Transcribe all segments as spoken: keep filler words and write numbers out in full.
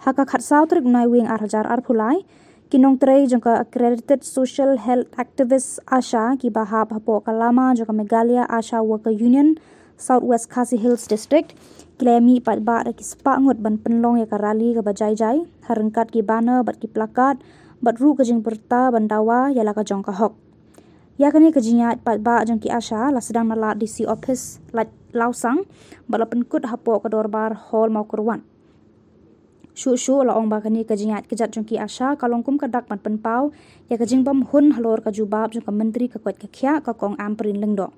Ha ka khatsaw tarik Naiwieng ar hajar arphew lai, ki nongtrei jong ka Accredited Social Health Activist ASHA kiba hap hapoh ka lama jong ka Meghalaya ASHA Worker Union, South West Khasi Hills District, ki la ïa mih paidbah da ki spah ngut ban pynlong ïa ka rally kaba jai jai, ha ryngkat ki banner bad ki placard, bad ruh ka jingpyrta ban dawa ïa la ka jong ka hok. Ïa kane ka jingïaid paidbah jong ki ASHA la sdang na lad DC office Laitlawsang, bad la pynkut hapoh ka dorbar Hall Mawkyrwat. Shuh shuh la ong ba kane ka jingïaid kjat jong ki ASHA ka long kum ka dak ban pynpaw ïa ka jingbym hun halor ka jubab jong ka Myntri ka koit ka khiah, ka Kong Ampareen Lyngdoh.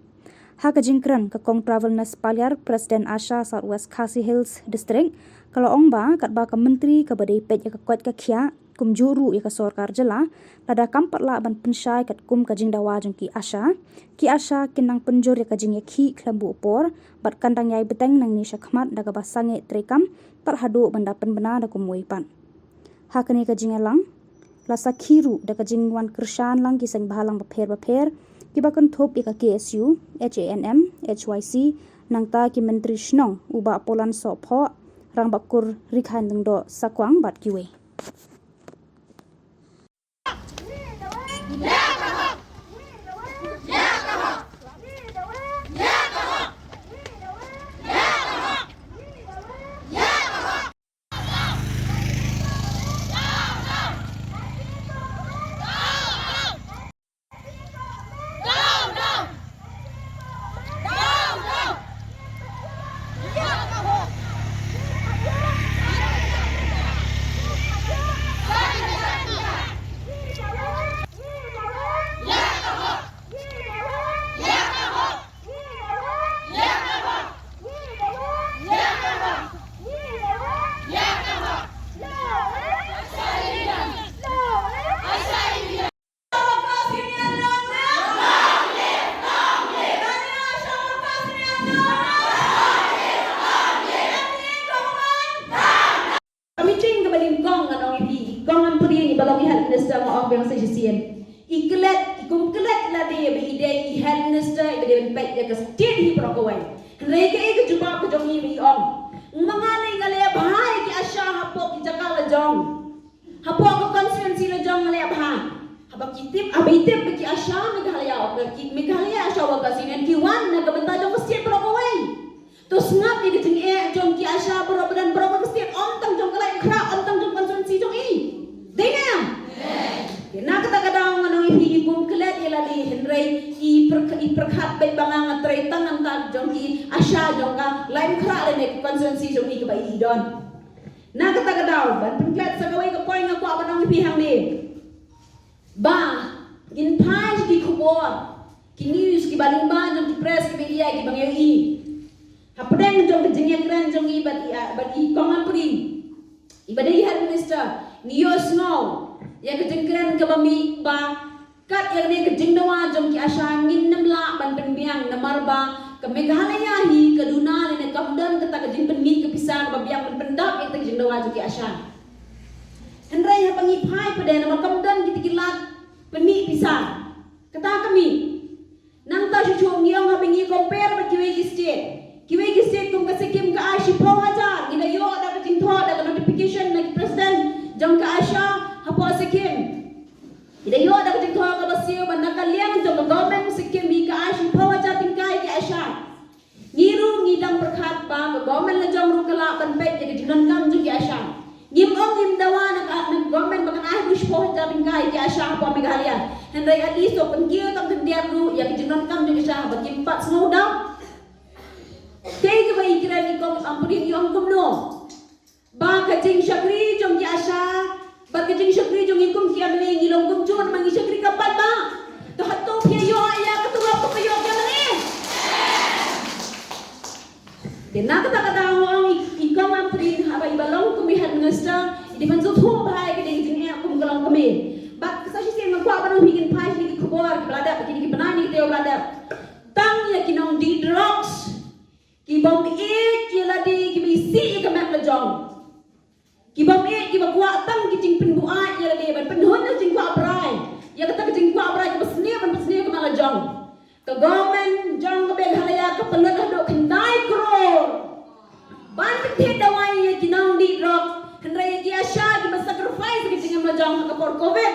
Ha ka jingkren, ka Kong Travelness Paliar, President ASHA South West Khasi Hills District, ka la ong ba katba ka Myntri kaba dei peit ïa ka koit ka khiah, kumjuh ruh ïa ka sorkar jylla, lada kam pat lah ban pynshai katkum ka jingdawa jong ki ASHA, ki ASHA kin nang pynjur ïa ka jingïakhih khlem buh por, bad kan dang ïai bteng nangne shakhmat da kaba sangeh treikam, tad haduh ban da pynbna da kumwei pat. Ha kane ka jingïalang, la sakhi ruh da ka jingwan kyrshan lang ki seng bhalang bapher bapher, kiba kynthup ïa ka KSU, HANM, HYC, nangta ki Myntri Shnong, u Bah Polan Sohphoh, Rangbah Kur Rikhain Lyngdoh Sakwang bad kiwei. Ka meeting kaba nyngkong ngan ong ïa phi, i Kong Ampareen iba long i Health Minister, nga ong biang sa shisien. I klet, i kum klet lade ba i dei i Health Minister iba dei ban peit ïa ka state hi baroh kawei. Hynrei kaei ka jubab ka jong i ba i ong, ma nga lei nga leh bha ïa ki ASHA hapoh ki jaka la jong. Hapoh ka constituency la jong nga leh bha. Haba ki tip, haba i tip ba ki ASHA Meghalaya, ki Meghalaya ASHA Workers Union ki wan na ka bynta jong ka state baroh kawei. To sngap ïa ka jingeh jong ki ASHA baroh, ba don baroh ka state, ym tang jong ka Laitumkhrah, ym tang jong constituency jong i. Dei ne em? Te na kata ka daw ngan ong ïa phi, i kum klet ïa lade, hynrei i pyrkh-, i pyrkhat beit ba nga nga trei tang nangta jong ki ASHA jong ka Laitumkhrah lane ka constituency jong i kaba i don. Na kata ka daw, ban pynklet sa kawei ka point nga kwah ban ong ïa phi hangne. Ba ngin phai ki khubor, ki news kiba lyngba jong ki press, ki media kiba ngi ïohi. Hapdeng jong ka jingïakren jong i bad i, ah, bad i Kong Ampareen, iba dei i Health Minister, ngi ïohsngew ïa ka jingkren kaba mih ba kat ïa kane ka jingdawa jong ki ASHA ngin nym lah ban pynbiang namar ba ka Meghalaya hi ka duna lane kam don kata ka jingpynmih ka pisa kaba biang ban pyndap ïa kata ka jingdawa jong ki ASHA. Hynrei haba ngi phai pat de namar kam don kita ki lad pynmih pisa. Kata ka mih. Nangta shuh shuh ngi ong haba ngi compare bad kiwei ki state. Kiwei ki state kum ka Sikkim ka ai shiphew hajar, ngi da ïoh da ka jingthoh da ka notification na ki president jong ka ASHA hapoh Sikkim. Ngi da ïoh da ka jingthoh kaba siew ba na ka liang jong ka government Sikkim hi ka ai shiphew hajar tyngka ïa ki ASHA. Ngi ruh ngi dang pyrkhat ba ka government la jong ruh ka lah ban peit ïa ka jingdonkam jong ki ASHA. Ngim ong ngim dawa na ka, na ka government ba kan ai haduh shiphew hajar tyngka ïa ki ASHA hapoh Meghalaya. Hynrei at least to pynkiew tang khyndiat ruh ïa ka jingdonkam jong ki ASHA ba kim pat sngewdap. Kaei kaba i kren i Kong Ampareen, i ong kumno? Ba ka jingshakri jong ki ASHA bad ka jingshakri jong ngi kum ki MLA ngi long kumjuh, namar ngi shakri ka paidbah. To hato phi ïoh ïa ka tulop kaba ïoh ki MLA? Te na kata ka daw nga ong i, i Kong Ampareen haba iba long kum i Health Minister, i dei ban sngewthuh bha ïa ka dei ka jingeh kum ka longkmie. Bad sa shisien nga kwah ban ong phi, ngin phai sha kine ki khubor kiba la dep, kine ki bnai kine ki taïew ba la dep. Tang ïa ki nongdih drugs, ki bym ïeit ïa lade, kiba isih ïa ka met la jong. Ki bym ïeit, kiba kwah tang ki jingpynbuaid ïa lade, ban pynhun ïa ka jingkwah brai. Ïa kata ka jingkwah brai kaba sniew, ban pynsniew ka met la jong. Ka government jong ka Meghalaya ka pynlut haduh khyndai klur ban pynthied dawai ïa ki nongdih drug. Hynrei ïa ki Tang ha ka por covid.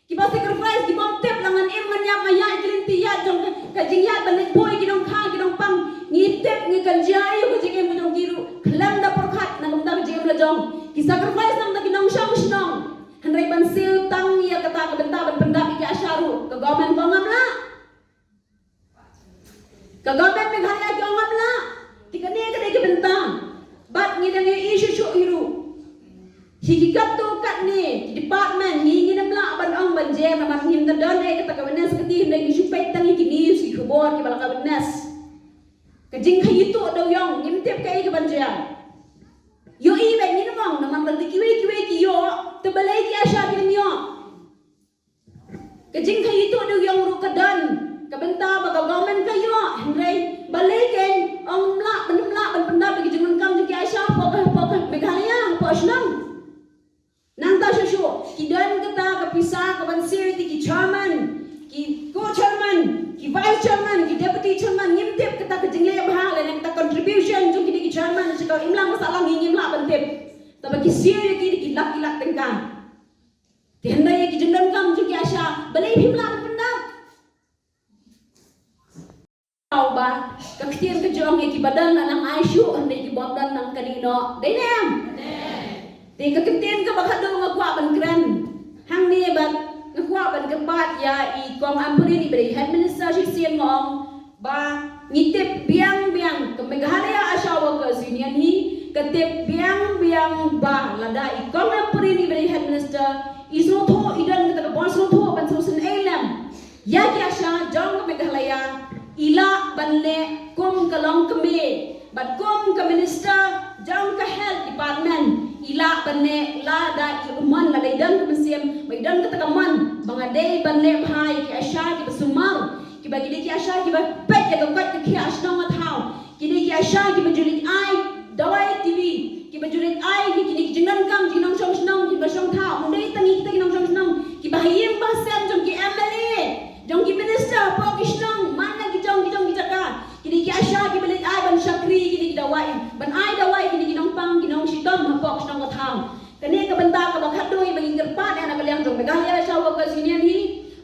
Kiba sacrifice, ki bym tip la ngan im ngan ïap, nga ïaid ki lynti ïaid jong ka, ka jingïaid ban leit buh ïa ki nongkha ki nongpang. Ngi tip ngi kynjah ïa ka jingim ka jong ki ruh. Khlem da pyrkhat na ka bynta ka jingim la jong. Ki sacrifice na ka bynta ki nongshong shnong. Hynrei ban siew tang ïa kata ka bynta ban pyndap ïa ki ASHA ruh, ka government ka ong ngam lah. Ka government Meghalaya ka ong ngam lah. Te kane ka dei ka bynta. Bad ngi dang ïohi shuh shuh hi ruh. Hi ki katto katne ki department ngi ngim lah ban ong ban jer namar ngim da don ei kata ka witness kati, hynrei ngi shu peit tang ïa ki news, ki khubor kiba la ka witness. Ka jingkhaïi tuh dewïong, ngim tip kaei kaban jia. Ïohi beit, ngin ym ong namar lada kiwei kiwei ki ïoh, te balei ki ASHA kim ïoh? Ka jingkhaïi tuh dewïong ruh ka don, ka bynta ba ka government ka ïoh, hynrei balei kein ong ym lah, ban ym lah ban pyndap ïa ki jingdonkam jong ki ASHA hapoh, hapoh Meghalaya, hapoh shnong. Nangta shuh shuh ki don kata ka pisa kaban siew ïa ki chairman, ki co-chairman, ki vice chairman, ki deputy chairman, ngim tip kata ka jingleh bha lane kata contribution jong kine ki chairman sha ka imlang sahlang, ngim lah ban tip. Tangba ki siew ïa ki da ki lak ki lak tyngka. Te hynrei ïa ki jingdonkam jong ki ASHA, balei phim lah ban pyndap? Tangba ka ktien ka jong ïa kiba don la nang ai shuh, hynrei ki bym don nang kane noh. Dei ne em? Te ka ktien kaba khadduh nga kwah ban kren hangne bad nga kwah ban kyrpad ïa i Kong Ampareen iba dei Head Minister shisien, nga ong ba ngi tip biang biang ka Meghalaya ASHA Workers Union hi ka tip biang biang ba lada i Kong Ampareen iba dei Head Minister i sngewthuh, i don kata ka bor sngewthuh ban sngewsynei lem ïa ki ASHA jong ka Meghalaya, i lah ban leh kum ka longkmie bad kum ka minister jong ka health department, i lah ban leh lada i u mon lada i don ka mynsiem, ba i don kata ka mon ba nga dei ban leh bha ïa ki ASHA kiba sumar, kiba ki dei ki ASHA kiba peit ïa ka koit ka khiah shnong ka thaw. Ki dei ki ASHA kiba ju leit ai dawai T B, kiba ju leit ai ïa kine ki jingdonkam jong ki nongshong shnong kiba shong thaw. Ym dei tang ïa kita ki nongshong shnong, kiba ha ïing ba ha sem jong ki M L A, jong ki minister hapoh ki shnong, man la ki jong ki jong ki jaka. Ki dei ki ASHA kiba leit ai ban shakri ïa kine ki dawai, ban ai dawai ïa kine ki nongpang ki nongshitom hapoh ki shnong ka thaw. Kane ka bynta kaba khatduh ba ngi kyrpad ïa na ka liang jong Meghalaya ASHA Workers Union hi,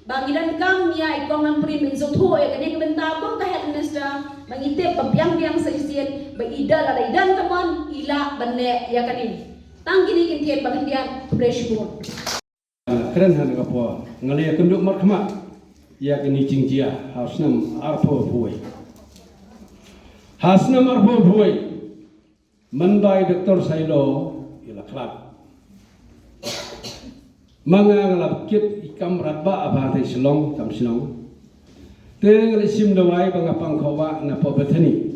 ba ngi donkam ïa i Kong Ampareen ban sngewthuh ïa kane ka bynta kum ka Head Minister, ba ngi tip ba biang biang sa shisien ba i da lada i don ka mon i lah ban leh ïa kane. Tang kine ki ktien ba khyndiat, khublei shibun. Kren ha kane ka por nga la ïakynduh markhmat ïa kane ka jingjia ha u snem arphew arphew wei. Ha u snem arphew arphew wei, mynba i Doktor Sailo i la khlad, ma nga nga la kit i kam radbah ha Shillong, kam shnong. Te nga la shim dawai ba nga pang khaw wah na poh Bethany.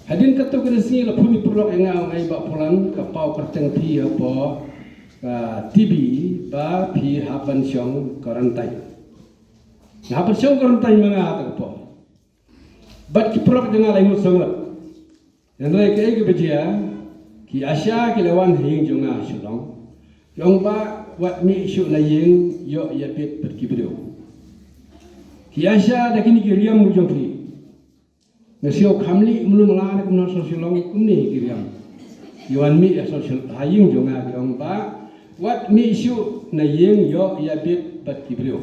Hadien katto katne sngi la phone i paralok ïa nga, ong, "Ai Bah Pulan, ka paw kyrteng phi hapoh ka T B ba phi hap ban shong quarantine." Nga hap ban shong quarantine ma nga ha kata ka por. Bad ki paralok jong nga la ïangut sangut. Hynrei kaei kaba jia, ki ASHA ki la wan ha ïing jong nga ha Shillong, ki ong, "Bah, wat mih shuh na ïing, ïoh ïa bit bad ki briew." Ki ASHA da kine ki riam jong ki. Nga sngew kham lih mlu mala ne kumno sha Shillong kumne ki riam. Ki wan mih ha Shillong, ha ïing jong nga, ki ong, "Bah, wat mih shuh na ïing, ïoh ïa bit bad ki briew."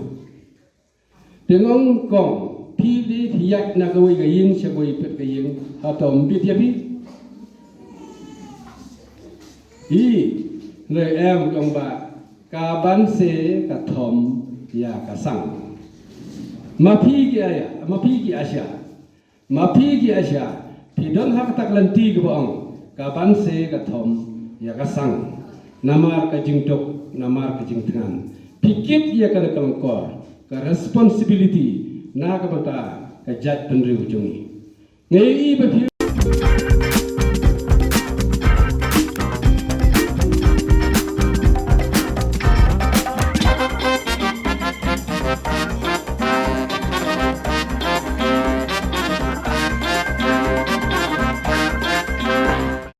Te nga ong, "Kong, phi dei phi ïaid na kawei ka ïing sha kawei pat ka ïing, hato ym bit ïa phi?" Hi, lei em, ki ong, "Bah, ka ban se ka thom ïa ka sang." Ma phi ki aya, ma phi ki ASHA, ma phi ki ASHA, phi don ha kata ka lynti kaba ong, "Ka ban se ka thom ïa ka sang." Namar ka jingduk, namar ka jingthngan, phi kit ïa kane ka lyngkor, ka responsibility na ka bynta ka jaitbynriew jong ngi. Nga ïohi ba phi